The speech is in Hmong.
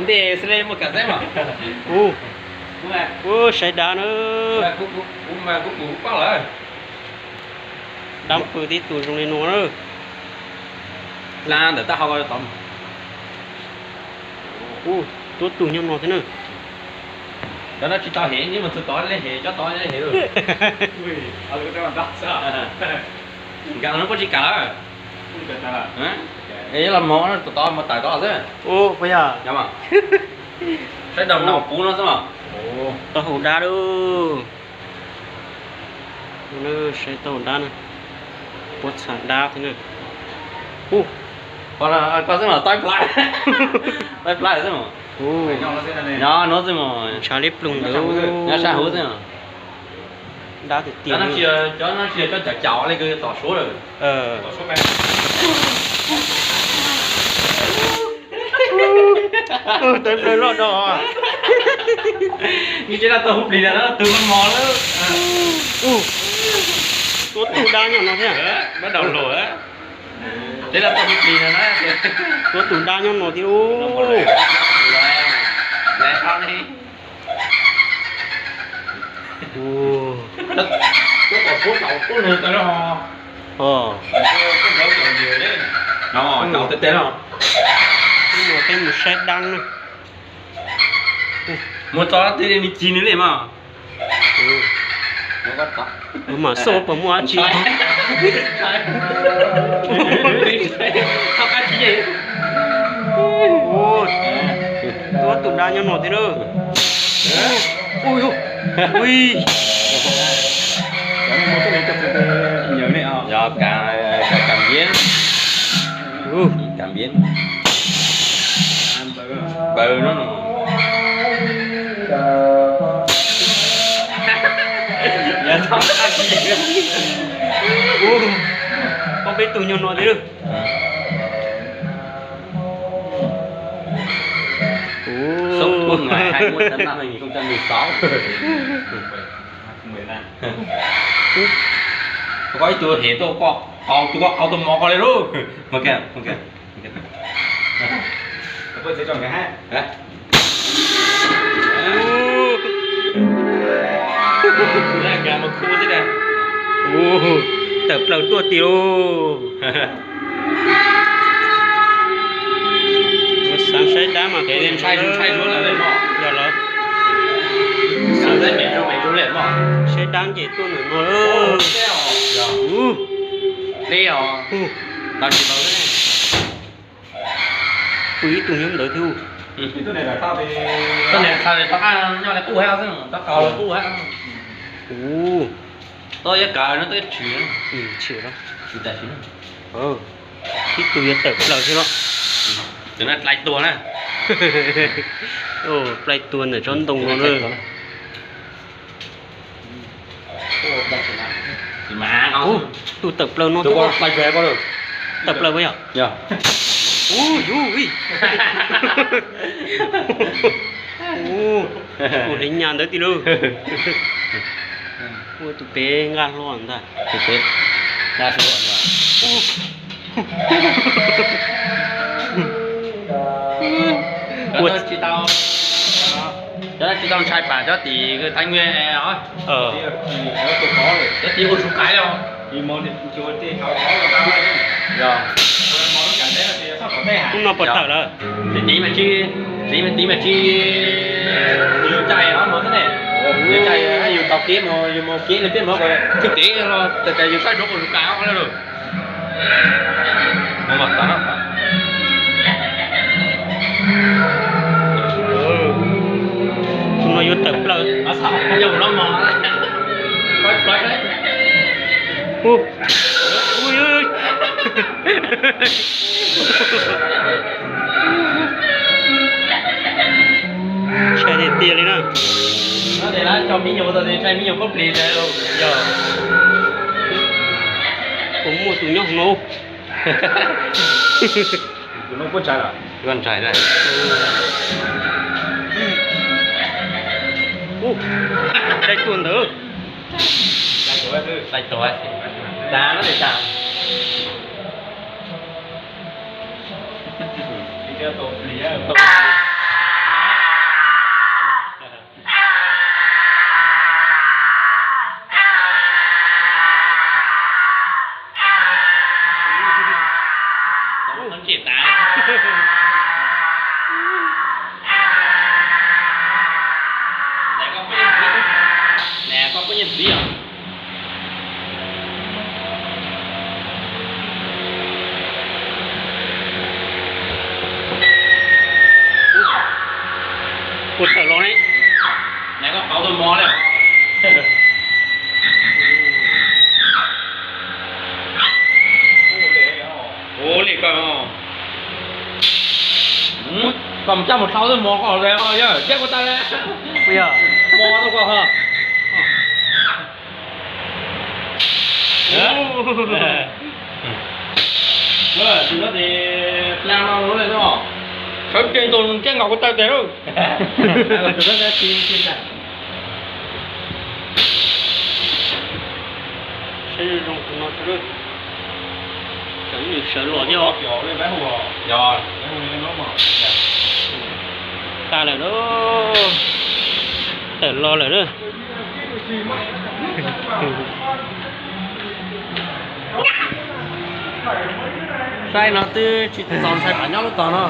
Ntej xwb li muaj kam xeeb mas. Ub, ub, saib dab na. Kuv pom lawm. Dab pw tib tug zoo li no na. Hla ntawm taub hau tod. Ub, tuab tug nyob no thiab na. Cov no tsis tau hev, nws mus txog tod li hev, cov tod li hev. Nkag no puab tsis kam lawm. Es los mov tod, mov tawm tod xwb. Ub, puas yog? Saib daus no puv no xwb mas. Taub hau dab lauj. Saib taub hau dab na. Puab txham dab thiab na. Ub, koj xwb mas, taib plab, taib plab xwb mas. Nyob no xwb mas. Ntshav liab ploog ntawd. Nyob sab hauv xwb mas. Dab tiag tiag. Cov no tsis yog cov caum li, tom suav lawm. Tawv plaws loj do. Nws tsev laj tau huv plis na, twb mos mos lawm. Tuab tug dab nyob no thiab. Mab daus hluas. Tsev laj tau huv plis na. Tuab tug dab nyob no thiab. Ub, peb mus saib dab na. Muaj txoj twg nws cig nws li mas. Mam xauj puas muaj dab tsi. Tuab tug dab nyob no thiab na. Ui, yog kam, kam npiab, kam npiab. Npaws no. Ub, ob peb tug nyob no thiab. Ub, xub pug nais hai muab tag naj hai nghìn không trăm mười sáu. Koj ib tug hem tuaj, koj qau, tus koj qau tus mos koj li lauj. Mus kiag, mus kiag. Ub, tawm plaws tuaj tiag lauj. Xav saib dab mas yog lawm. Saib dab nce tuaj ntawm no. Ub, pw ib tug nyob ntawd thiab. Ub, tau ib kav no tau tshwm, tshwm. Ib tug yuav tawm plaws thiab los. Cov no dlai tuag na. Dlai tuag ntawm tsob ntoo no na. Tus tawm plaws no, tawm plaws puas yog? Ub, yus, tus hliv nyas ntawd tiag lauj. Ua tus pem nqaj hlo ntag. Cov no tsis tau ntshai pam cov tim Thái Nguyên os. Cov tim ua su kais os. Hnub no puas tawm lawm? Tiv mas tsis, tiv mas tsis, yus cai os mog xwb ne. Yus cai yus tau kev mog, yus mus kev li peb mog, twb kev los tas tas yus saib rov ua su kais os lawm. Tus no yuav tawm plaws. Ntshai tiag tiag li na. Yog, puas muaj tus nyob hauv no? Tus no puab ntshai lawm. Ntshai na. Ub, dai tuag ntawd. Dai tuag, dai tuag. Dai no tas. Kuv tawm los ne. Nais koj qauv tuaj mos li. Ua li koj, koj mus coj mus sau tuaj mos koj os, yog cab kuv tawm li. Mos tuaj koj ho. Sawv tsees nkaus cab nkaus kuv tawm tes lauj. Saib zoo no, sawv los thiab os. Tag lawm lauj, tawm los lawm na. Saib no twb tsis txaus ntshai pam nyob lub tog no.